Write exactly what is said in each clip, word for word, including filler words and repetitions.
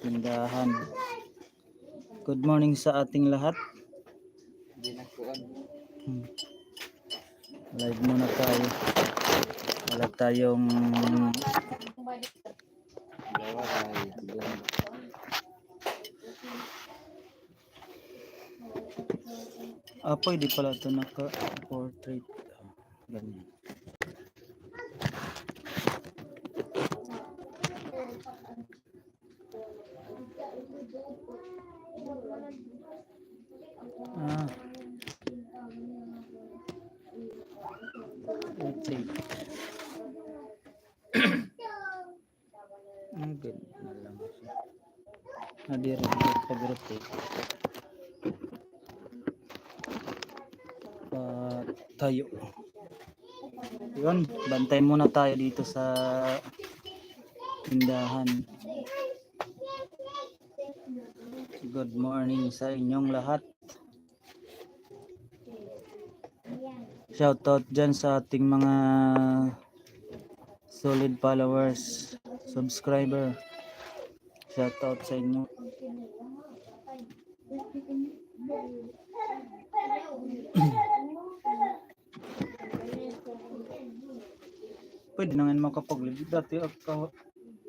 tindahan. Good morning sa ating lahat. Hmm. Live muna tayo. Wala tayong Ah, pwede pala ito naka-portrait. Ah, ganyan. Ah. Okay. Ang ganda lang siya. Ah, diri, diri pag-rotate. Patayo. Yun, bantay muna tayo dito sa tindahan. Good morning sa inyong lahat. Shoutout dyan sa ating mga solid followers, subscriber. Shoutout sa inyo. Pwede na nga makapag-live. Dati ako,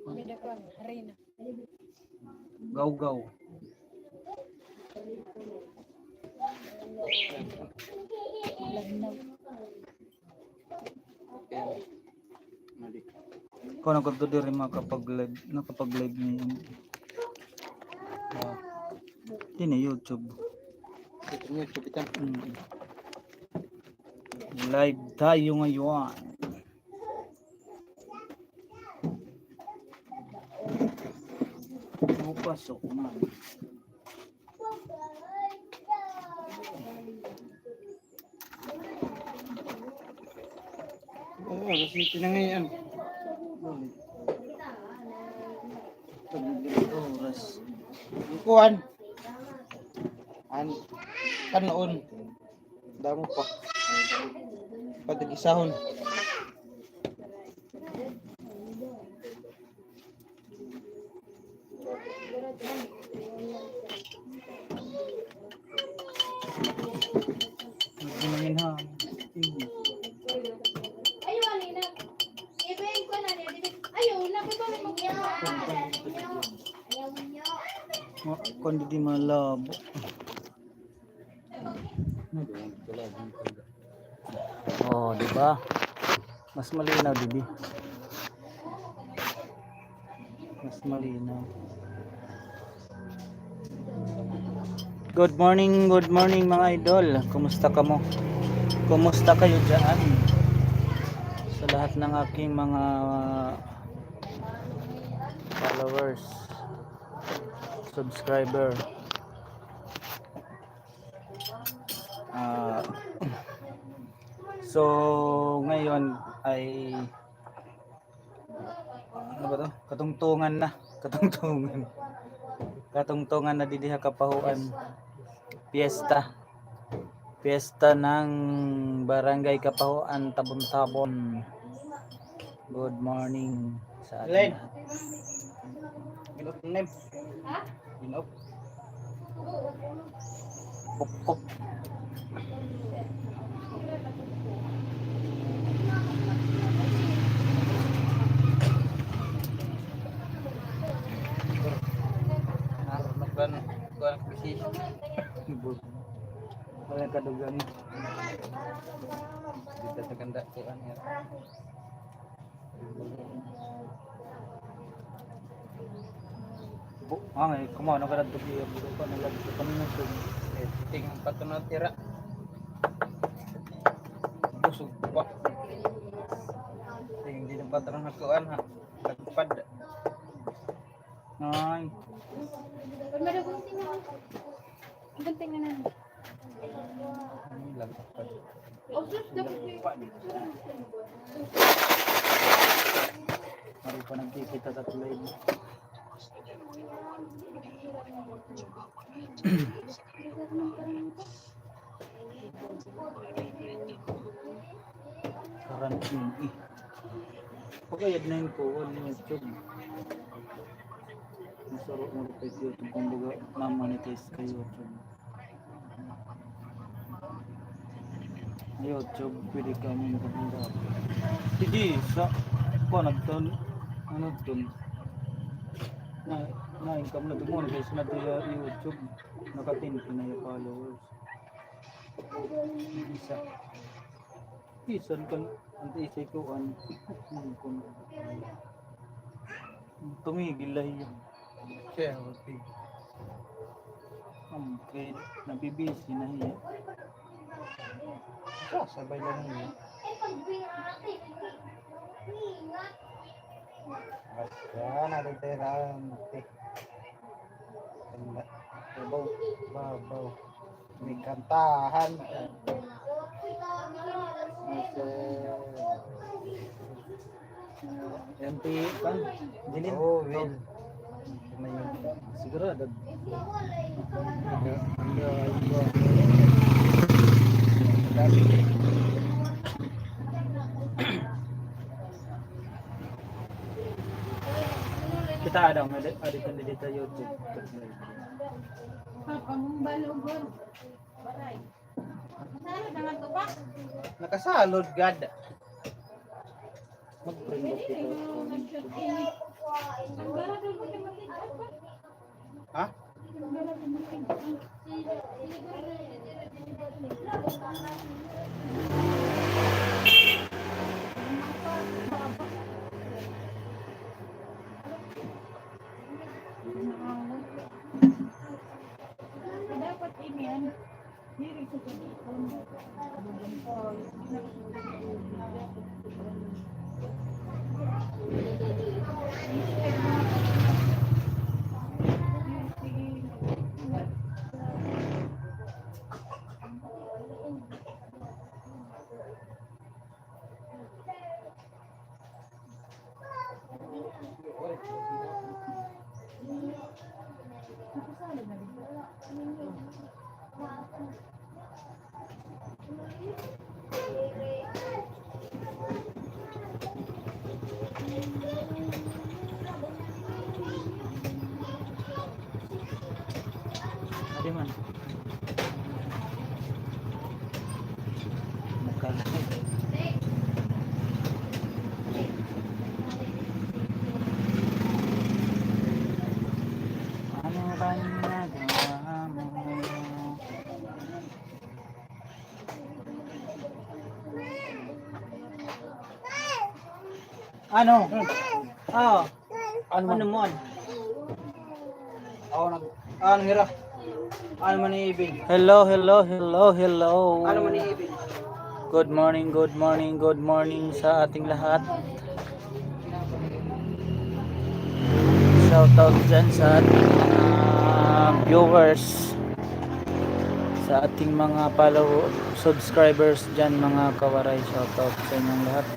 Pwede ko, harina. Gawgaw. Kung ako to diri makapag-live, nakapag-live ngayon. Ah, ini YouTube. Ito YouTube ito. Mm. Live tayo ngayon. Pasok na. Oo, kasi tinangayan. Oras. Ang kuwan. An, kanon. Damo pa. Pati gisahon. Kundi di malabo. Oh, di ba? Mas malinaw, didi. Mas malinaw. Good morning, good morning, mga idol. Kumusta kamo? Kumusta kayo dyan? Sa lahat ng aking mga followers, subscriber. Ah, so, ngayon ay, ano ba to? Katungtungan na. Katungtungan. Katungtungan na didi ha Kapahuan. Piyesta. Piyesta ng Barangay Kapahuan, Tabon-Tabon. Good morning sa atin lahat. Ginop na. Ha? Ginop. Kop, kop. Wala kadugan. Dito sa kanda, kuan, ya. Bu-, ah, ngay, kumaon na ka na, tugi, buto pa, nalagay sa paninusog. Eh, ting patunod tira. Busog pa. Ting, di na patunod na kuan, ha. Lagpad. Ay. Gunting na naman. Mari pa nagkikita sa tulay. Quarantine, eh. Pagkayad na yun po, ano yung tube? Saro na rin kay YouTube, kumbaga, na-monetize kay YouTube. YouTube, pwede ka mong gumanda. Sige, sa, kuan, nagtun, ano tun? Na, na-income na tun, monetize na tun ha YouTube. Naka-ten K na iya followers. Isa. Bisan kan, an isa ko, an, an kun. Tumigil la hiya. Kaya, okay. An kay, nabibisi na hiya. Sa, sabay lang hiya. Basta, natin tayo na, okay. Babaw, babaw. May kantahan. Yan ti, pan, Jilin. Oo, Will. Sigurado. Kita ada, ada kan dito YouTube. Papa, mong balugod. Nakasalod gad. Mag-print off kita. Ha? Dapat ini, ano? Adi man. Ano ba yung nagawa mo? Ano? Ah. Ano man? Ano man? Ako nag-, ano hira? Ano man ni Ibin? Hello, hello, hello, hello. Ano man ni Ibin? Good morning, good morning, good morning sa ating lahat. Shout out dyan sa ating mga viewers, sa ating mga follow, subscribers dyan, mga kawaray. Shout out sa inyong lahat.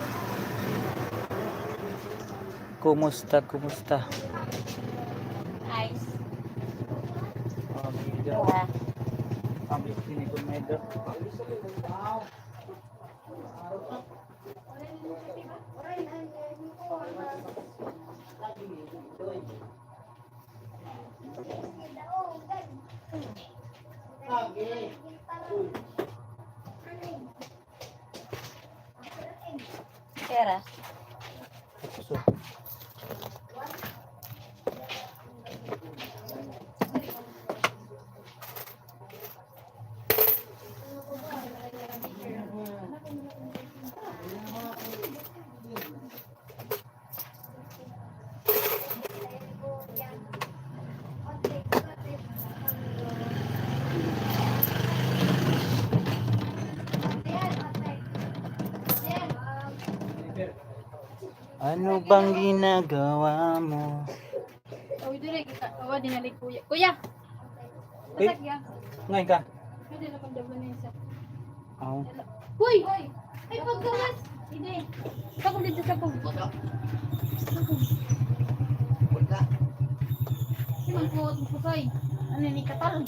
Kumusta, kumusta? Ayos. Wala. Pera. Ano bang ginagawa mo? Uy, diri kita. Awa, dinalig kuya. Kuya! Uy, ngayon ka? Pwede na pagdaban na isa. Aw. Uy! Ay, paggawas! Hindi. Sa ko dito, sa ko. Si Mangkot, Kusoy. Ano ni, katol?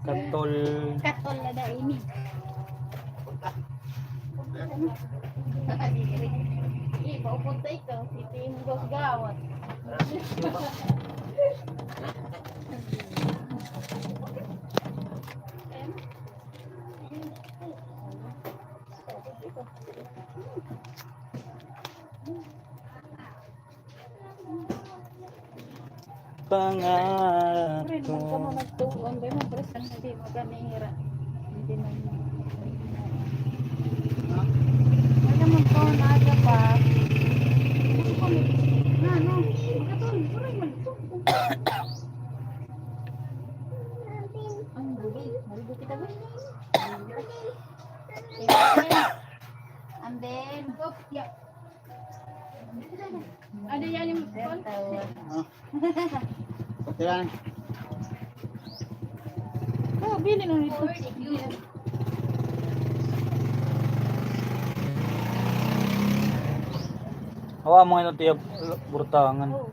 Katol. Katol na da ini. Ipaupod sa ito, si Tim Gawat. pangarap ko. Pre, naman ka mo nagtuon, ba mo, pre, sa hindi mo ganira. Hindi man. Wala man ko na aga pa. Ano, ano? Ikaw, wala man. Ang gulo. Maligo kita, guys. And then, ano yan yung phone? Ah. Okay lang. Oh, bili na nito. Hawa mo ngayon, tiya, burtangan. Oh.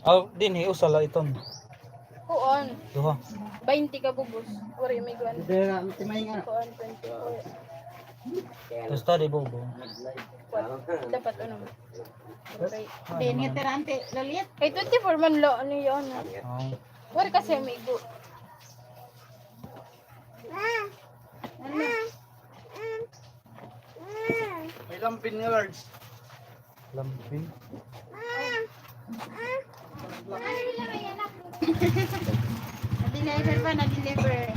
Aw, dinhi, usa la iton. Kuon. Duha. Baynte ka bubos. Wari may kuan. Dira, timay nga. Kuan, twenty-four. Basta di bobo. Kuan. Dapat ano. Okay. Dinhi, tirante, lalit. Kay twenty-four man lo, ano yun? Oh. Wari kasi amigo. Ano? May lampin nga large. Lampin. Na-deliver pa, na-deliver.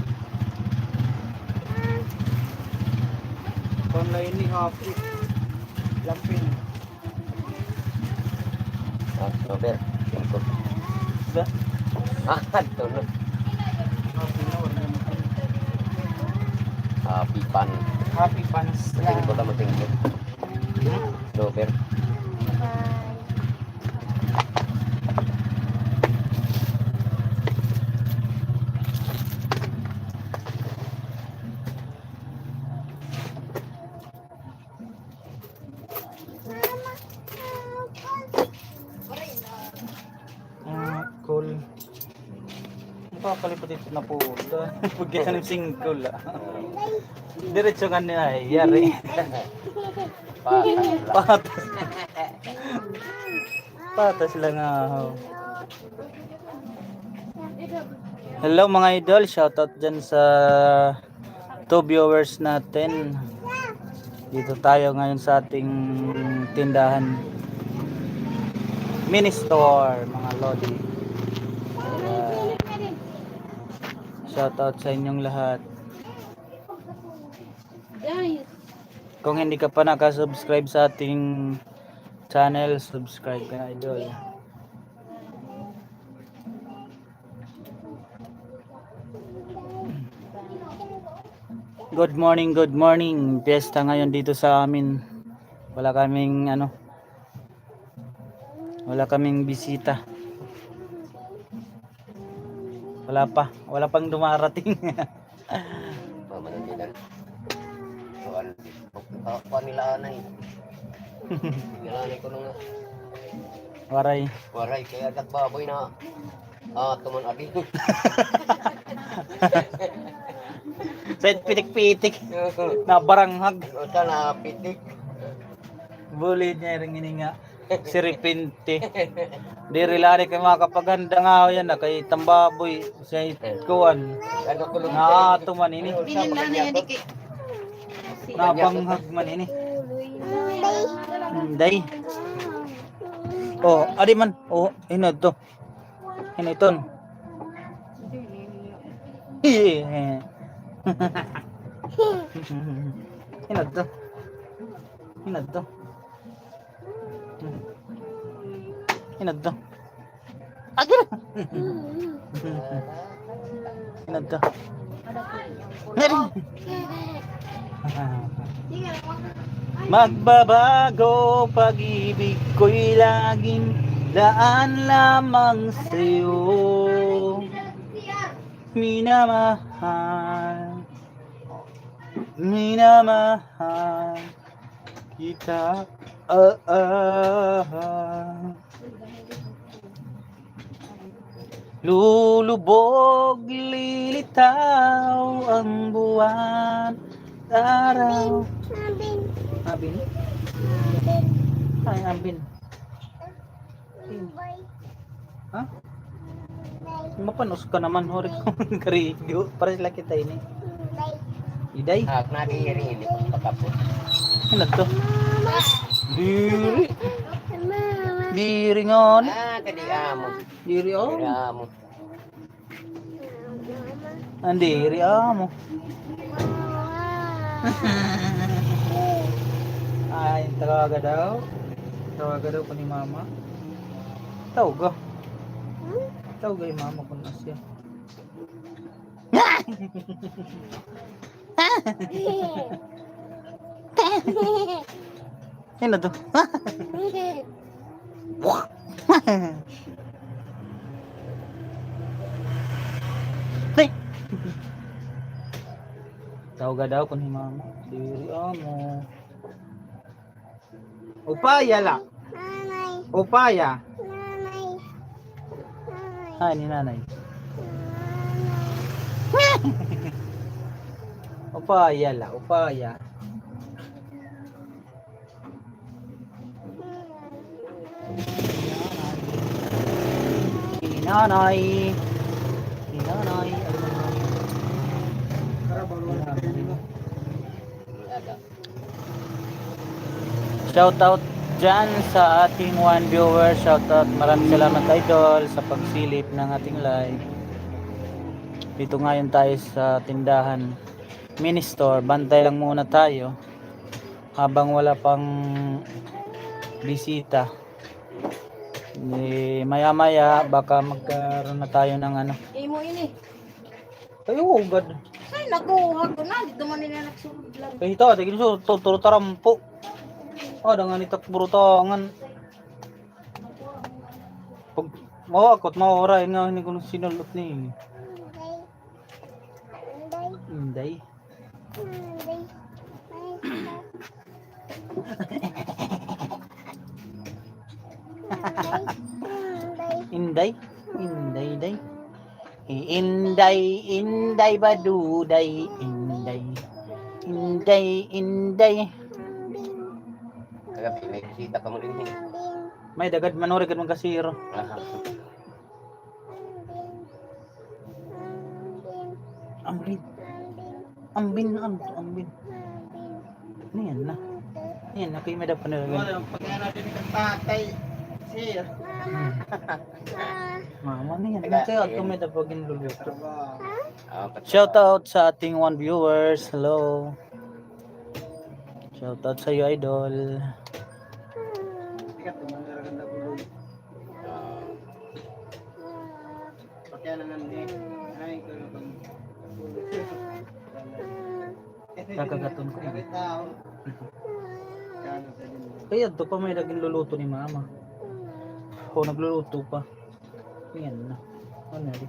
Online ni Happy. Lampin. Ah, no, ber. Singko. Sa? Ah, ito, no. Happy pan. Happy pan. Singko, tama, singko. No, ber. Bye. Ah, cool. Makakalipot ito na po. Pagkita ng single, ah. Diretso nga niya, ay, yari. Patas. Patas lang, ah, oh. Hello, mga idol. Shoutout dyan sa two viewers natin. Dito tayo ngayon sa ating tindahan. Mini store, mga lodi. Ayan. Shoutout sa inyong lahat. Kung hindi ka pa nakasubscribe sa ating channel, subscribe ka na, idol. Good morning, good morning. Piyesta ngayon dito sa amin. Wala kaming, ano, wala kaming bisita. Wala pa. Wala pang dumarating. Mamanan nila. Kuan, kuan nila anay. Nila anay ko nung Waray. Waray, kay nagbaboy na. Ah, tuman abi. Sa pitik-pitik. Nabaranghag. Ano siya, napitik. Bulid niya rin ini nga. Siripente. Diri la ni kay makapaganda nga yan na kay tambaboy sa kuan. Nga ato man ini. Bilin na na yan, di kay napanghag man ini. Day. Oh, adi man. Oh, hinad to. Hinad ton. Hinad to. Hinad to. Hinadto. Agil! Hinadto. Ngari! Magbabago pag-ibig ko'y laging daan lamang sa'yo. Minamahal. Minamahal kita. Ah, ah, ah. Lulubog, lilitaw ang buwan, araw. Abin. Abin? Abin. Ay, Abin. Ha? Mapanos ka naman, hori ko. Karigo. Pares la kita ini. Iday? Ah, nadi rin ini, pagkapot. Ano to? Diri. Diri ngani. Ah, kadi amo. Diri, oh. Diri amo. An diri amo. Ay, tawaga daw. Tawaga daw ko ni mama. Tawaga. Tawaga ni mama kun asya. Ano to? Hey! Tawaga daw kun hi mama. Diri amo. Upaya la. Nanay. Upaya. Nanay. Nanay. Ay, ni nanay. Nanay. Upaya la, upaya. Ni nanay. Ni nanay. Shout out dyan sa ating one viewer. Shout out. Maraming salamat, idol, sa pagsilip ng ating live. Dito ngayon tayo sa tindahan. Mini store. Bantay lang muna tayo habang wala pang bisita. Di maya-maya, baka magkaroon na tayo ng ano. Imo ini. Ay, oo, gad. Ay, nakuha ko na. Dito man nila nagsulod lang. Ay, ito, ate, ginso, to, to, tarampo. Ah, dangan itak burutangan. Pag, mao ako, mao, oray nga, hindi ko sinulot ni. Inday. Inday, inday, day. Inday, inday, baduday, inday. Inday, inday. Kagabi, may bisita kamo dinhi. May dagad manuri gad man kasiro. Aha. Ambin. Ambin, ano to, ambin? Niyan na. Niyan na, kay may dapat na rin. Wala, pag-anak din kang tatay, sir. Hmm. Mama, niyan na. Kaya, kay ato may dapat ginluluto. Trabaho. Ah, shout out sa ating one viewers. Hello. Shout out sa iyo, idol. Ikat, tumanda rin na bulong. Ah. Kakagaton ko. Kay adto pa may ginluluto ni mama. O, nagluluto pa. Ayan na. Ano na di?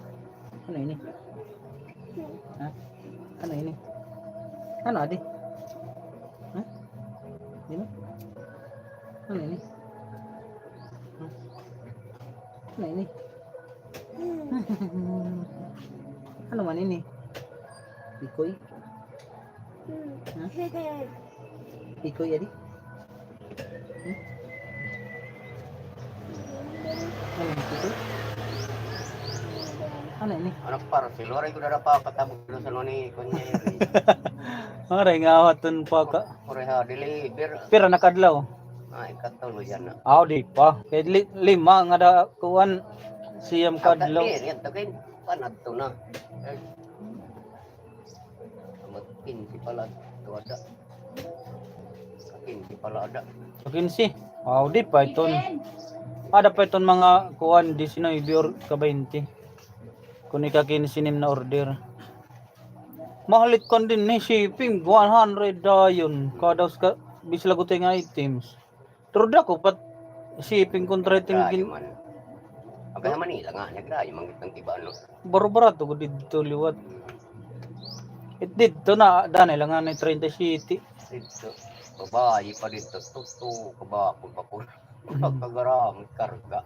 Ano ini? Ha? Ano ini? Ano adi? Ha? Ini? Ano ini? Ha? Ano ini? Ano man ini? Ikoy? Ha? Ikoy adi? Hmm? Ano ini, ikoy? Ano ini? Anak par, si Lore ko na pa katabog sa noni ko niya. Aray nga awaton pa ka. Pareha, dili, bir. Pira na kadlaw? Ay, katulo yan na. Aw, di pa. Kay li-, lima nga da, kuan, siyam kadlaw. Diri, yan, tagay, panadto na. Eh, mag-kinse pala, tuwada. Kinse pala ada. Kinse? Aw, di pa iton. Ada pa iton mga kuan, disinuybe or ka baynte. Kun ika kinse nim na order. Mahalit kon dinhi shipping, one hundred dayon. Kada usa ka, bisan lagutay nga items. Pero dako pa it shipping kon trade. Grabe man. Ang kaya Manila nga, nagrayo man gid an iba, no? Baro-barato gud didto liwat. It didto na, danay la ngani treinta y siete. Didto. Babayi pa didto, tuto, kabakol-bakol. Pagkagaramit karga.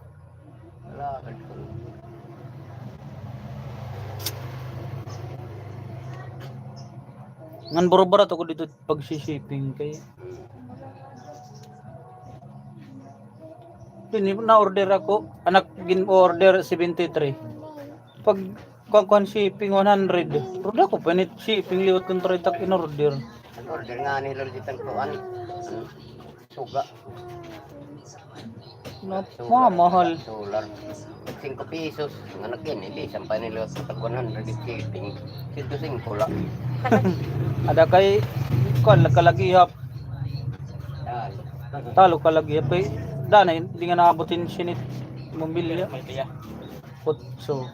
Wala ka dito. Ngan baro-barato ko dito pag-shipping kay. Dini na-order ako, anak gin-order seventy-three. Pag kuan-kuan shipping one hundred. Pero dako pa ini shipping liwat kon trade tak in-order. An order nga ni Lord itang kuan. Suga. Napamahal. Solar. Singko pesos. Nga na kini, bisan pa nila sa tag one hundred shipping. Singko-singko la. Ada kay, kuan, kalagihap. Talo kalagihap kay, danay, di nga naabot hin sinit. Mombilya. Otso.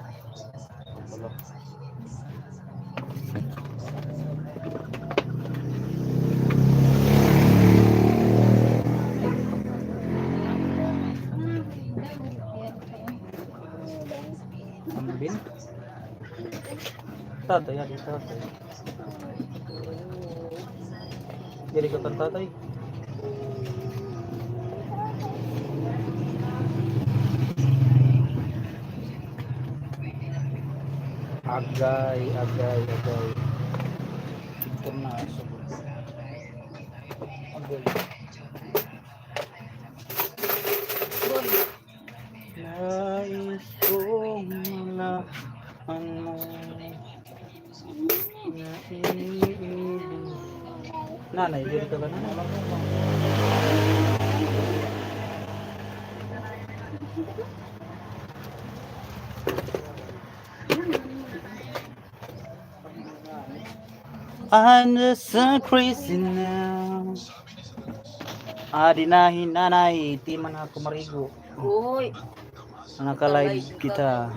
Ang bin? Tatay, adi tatay. Diri ka kan tatay. Agay, agay, agay. Ito na, subok. Agay. Nais kong malaman mo na iniibig. Nanay, diri ka ba, nanay? I'm just so crazy now. Adi na hi nanay, iti man ako marigo. Uy. Naka-live kita.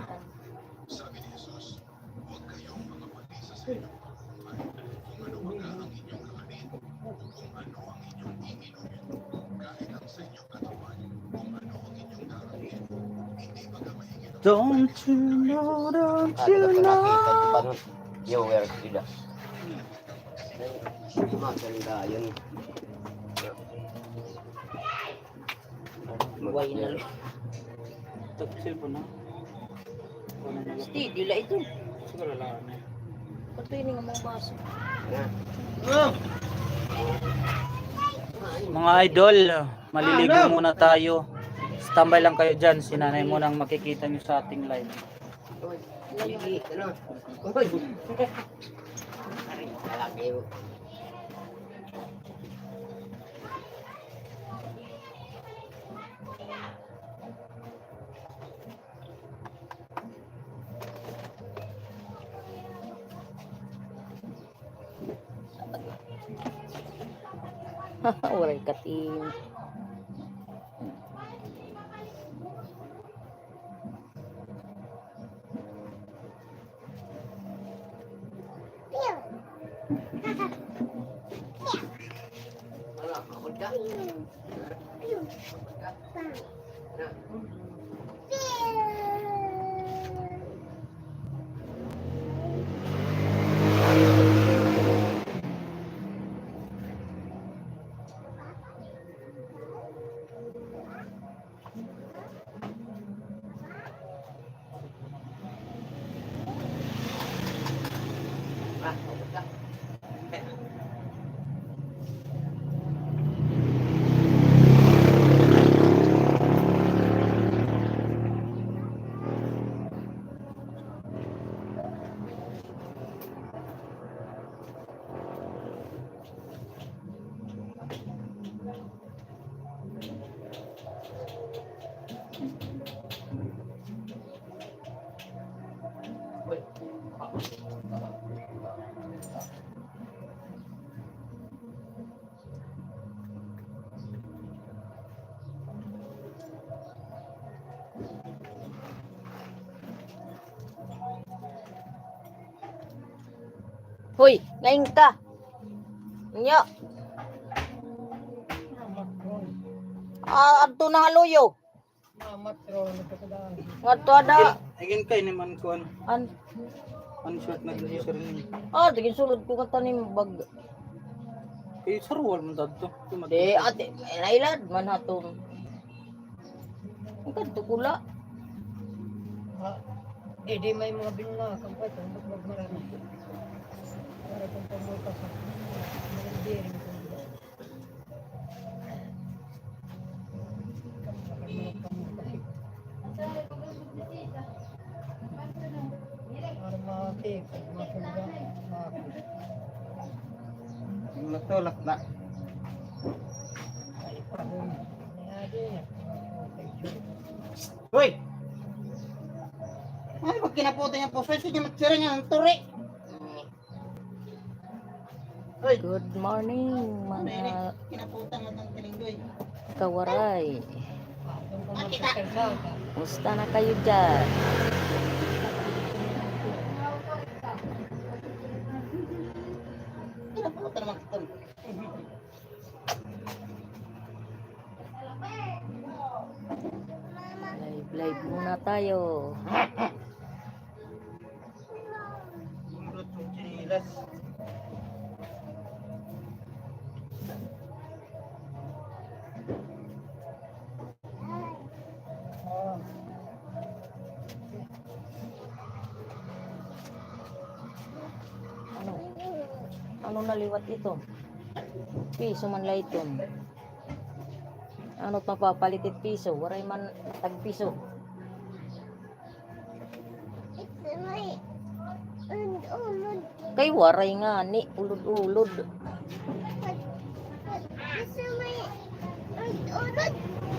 Don't you know, don't you know? Yo, where is Ida? Maganda yun. Way na. Tag cellphone na. Steady la ito. Siguro lang. Patoy ini nga mga baso. Mga idol, maliligo muna tayo. Standby lang kayo dyan. Si nanay muna ang makikita nyo sa ating live. Lagi. Ano? Uy. Lagi. Waray katin. Hoy, ngain ka. Nya. Ah, adto na ha luyo. Ngadto ada. Again kay ni man kuan. An? An short na dito sa rin. Ah, tigin sulod ko katanim bag. Kay sarwal man dadto. Di, ate, nailad man haton. Ang kadto kula. Ah, eh, di may mga binla, kampay, kung magmarami. Para kung pamulkas, magbiring. Matulak na. Hoy! Ano ba kinaputan niya po? Sige, matsiring ang turi. Hoy! Good morning, mga kawaray. Musta na kayo dyan? Live, live muna tayo. Ano? Ano na liwat ito? Piso man la iton. Ano it mapapalit it piso? Waray man tagpiso. Kay waray ngani, ulod-ulod.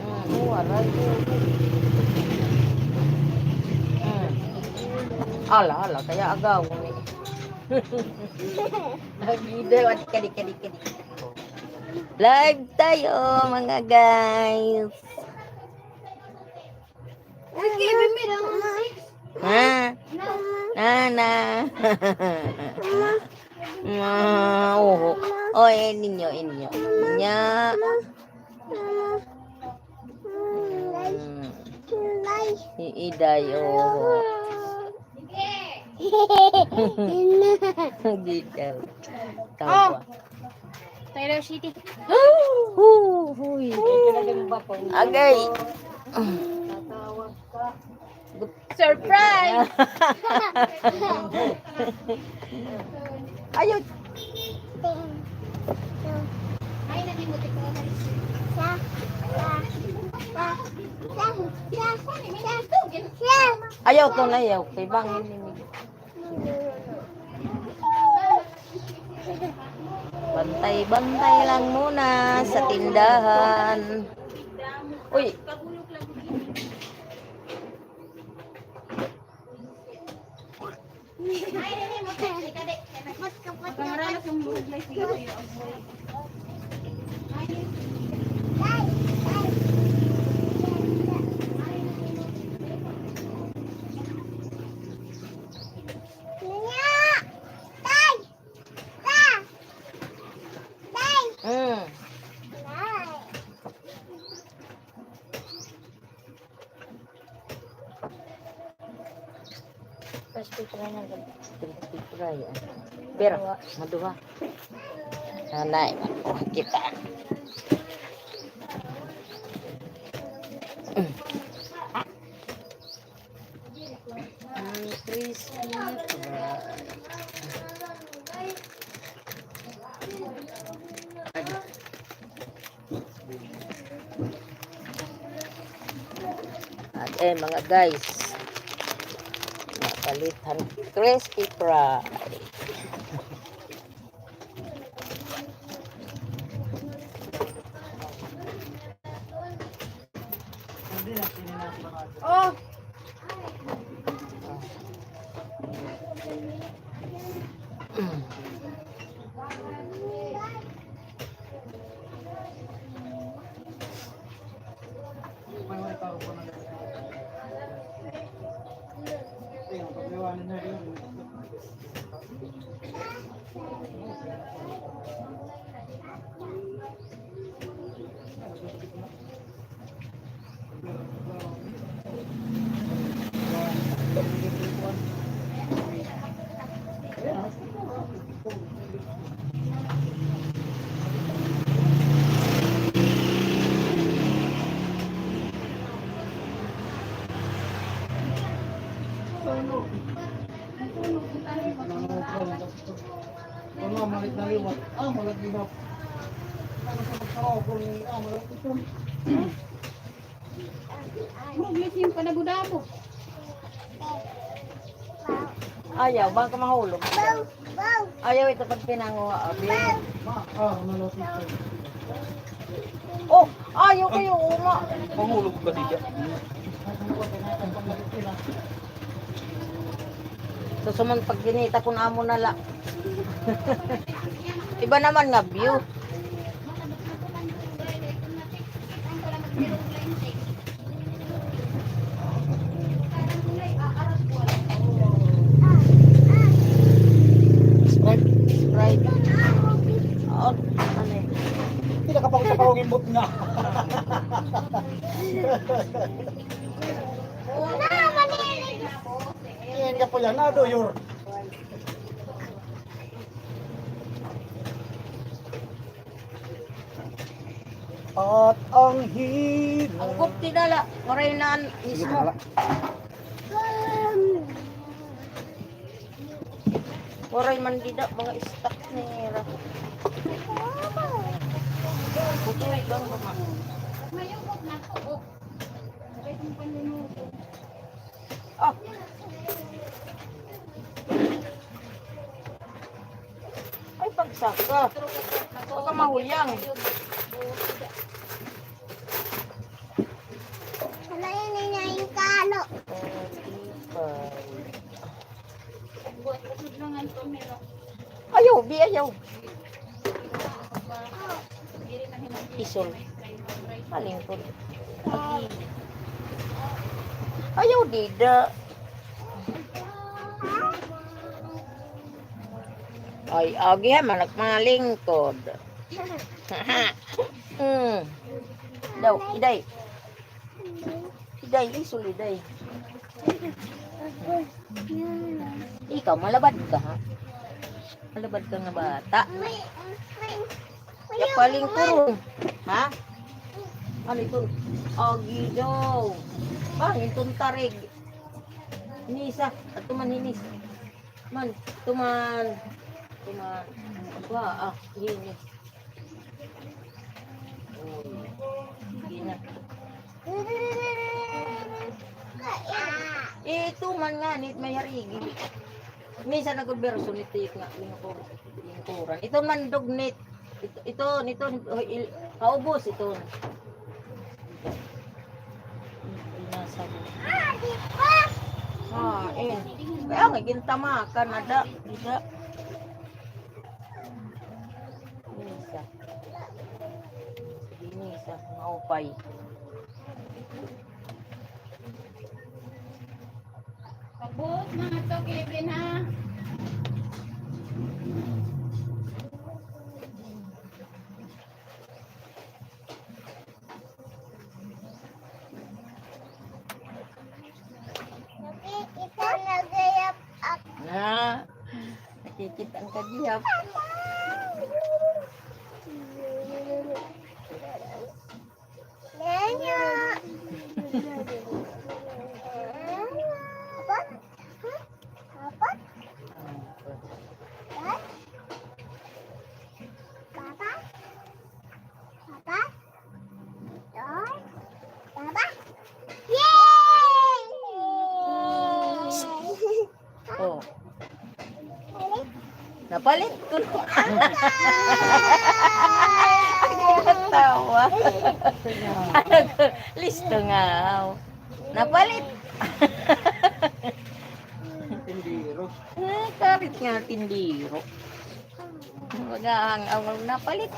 Mm, waray. Mm. Ala, ala, kaya agaw ni. Live tayo, mga guys. Ha? Nana. Ma, oho. O, eh, ninyo, inyo. Nya. Mm. Iiday, oho. Gikan. Tawa. Taylor City. Hu-, huy. Agay. Surprise! Ayaw. Ayaw to na, ayaw. Kay bangin ni. Bantay-bantay lang muna sa tindahan. Uy! Mm. Crispy fry na gud. Crispy fry, ah. Pira? Maduha. Nanay, oh, kita. Mm, crispy fry. At, eh, mga guys, napalit han crispy fry. Oh. Ano, malit na liwat. Ah, malagimap. Ano sa magkaraw kung, ah, malagimap. Murag lasing pa na gud amo. Ayaw, bangin ka mahulog. Ayaw ito pagpinanguha, abi. Ma, ah, malapit. Oh, ayaw kayo, uma. Mahulog ka dito. Susumon pag ginita kun amo na la. Iba naman nga view. Sprite. Sprite. Oo, ano eh. Hindi nakapang sa pawang imbot nga. Iyan ka po yan, ah, do your. At ang hirap. Ang gupti na la, waray na an mismo. Waray man dida, mga stock nira. Butoy lang, mama. Ah. Ay, pagsaka. Baka mahuyang. Ano yun, yun, yun, yung kalo? Ayaw, bi, ayaw. Isol. Malingkod. Ayaw, dida. Ay, agi ha, manak malingkod. Hmm. Daw, iday. Iday, isol, iday. Ikaw, malabad ka, ha? Malabad ka nga bata. Ya, palingkuron. Ha? Ano ito? Agi daw. Ah, itong tarig. Hinisa. Ato man hinis. Man, tuman. Tuman. Wa, ah, ini. Uy. Sige na. Ito man nga, nit may harigi. Minsan nagulberso nit tiyok nga, lingkor-, lingkuran. Ito man dugnit. Ito, ito, ito, il-, kaubos ito. Nasa Ah, eh. Kaya nga, gintamakan na da. Dida. Ini isa. Ini isa. Maupay. Pagbuot na nga to, Kevin, ha? Nakikita na gayap ako. Na, nakikita ang kagihap. Nanya. Apa? Apa? Papa? Papa? Ito? Papa? Yay! Oh. Napalit ko na. Ang tawa. Listo nga, aw. Napalit. Tindero. Eh, karit nga tindero. Baga ang, ang napalit.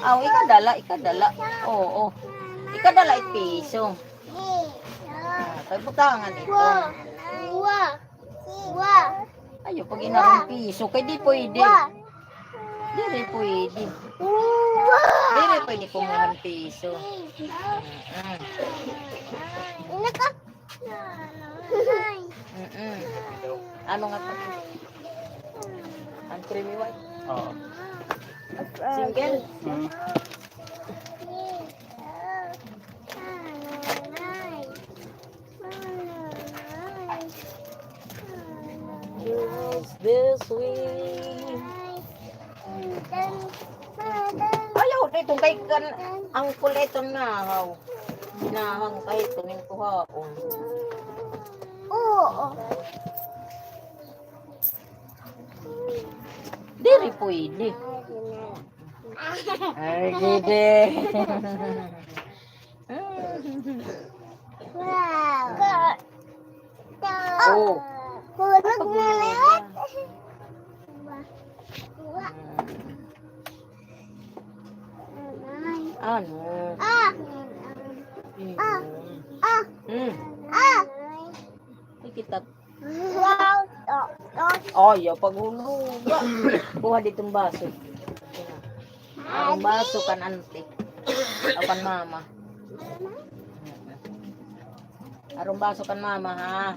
Aw, ikadala, ikadala. Oo. Ikadala it piso. Ah, kay butangan ito. Wa. Wa. Ayaw pag-inarong piso, kay di pwede. Wa. Diri pwede. Wa. Diri pwede kumuha ng piso. Mm. Naka- Mm-mm. Ano nga to? Ang creamy white? Oo. Single? Mm. Girls this way. Ayaw, dito kay kan, ang kuliton na, haw. Hinahang kahit kuning kuhaon. Oo. Diri pwede. Ay, gede. Wow. Oh. Hulog na lahat. Ano? Ah. Hmm. Ah. Ay, kita. Wow. Oh, ayaw paghuloga. Kuha didto hin baso. Aron baso kan auntie. O kan mama. Aron baso kan mama, ha?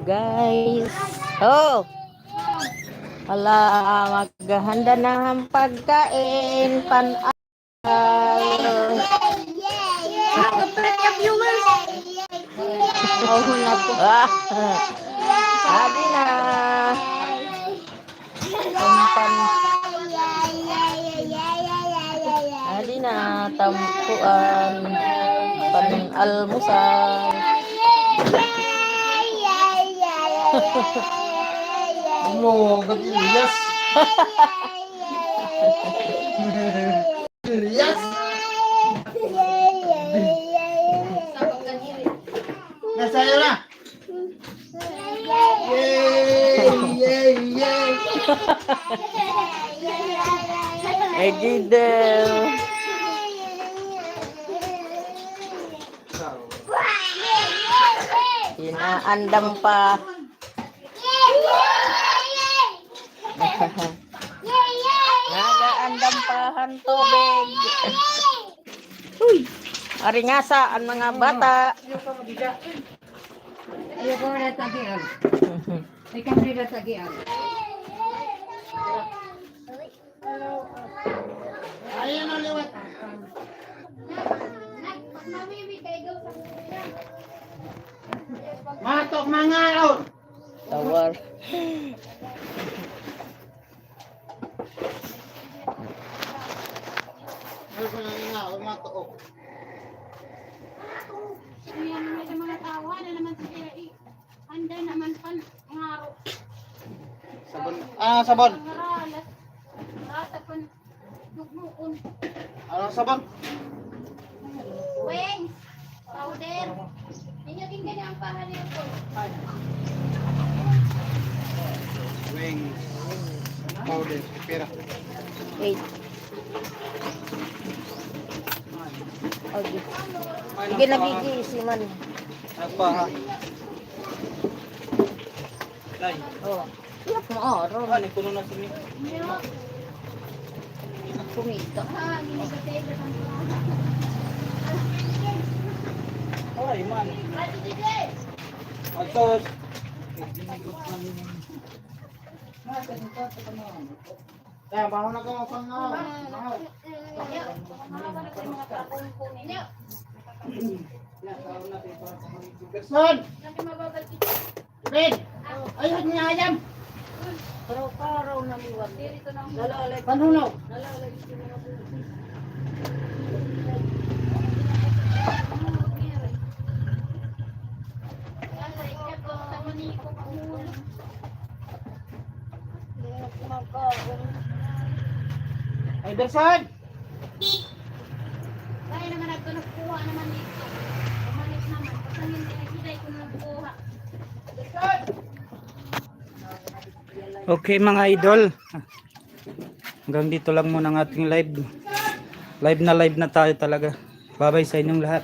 Guys. Oh. Hala, maghahanda na han pagkain. Pan-, oh, na po. Ah. Adi na. Pan-, adi na, tampuan. Pan-almusal. Ano, gag-ilyas. Ilyas. Nasa'yo na. Yay! Yay! Yay! Ay, gidel. Inaandam pa. Nagaandam pa han tubig. Uy, aringasa an mga bata. Ayaw ko na tagian. Ikaw nila tagian. Ayan ang liwat. Matok mangaon. Tawar. Ano ko na nga, o matok. Ayan, may mga tawa na naman sila, eh. Anda naman pan ngaro. Sabon. Ah, sabon. Ngaralas. Rasa pan dugmuon. Ano sabon? Wings. Powder. Inyo din gani ang pahalin ko. Wings. Powder. Pira? Eight. Okay. Sige, nagigisi man. Apa, ha? Nay. Oh. Iyak mo, oh, ron. Ah, ni kuno na sini. Kumita. Ay, man. Agtos. Kaya, baho na ka, mapang-, ah, baho. Gerson! Fred! Ayun nga, ayam! Pero karaw na liwat. Panunaw! Ay, Gerson! Kaya naman nagkuha naman dito. Bumalik naman. Basta hindi, hindi ko nagkuha. Okay, mga idol. Hanggang dito lang muna ang ating live. Live na live na tayo talaga. Babay sa inyong lahat.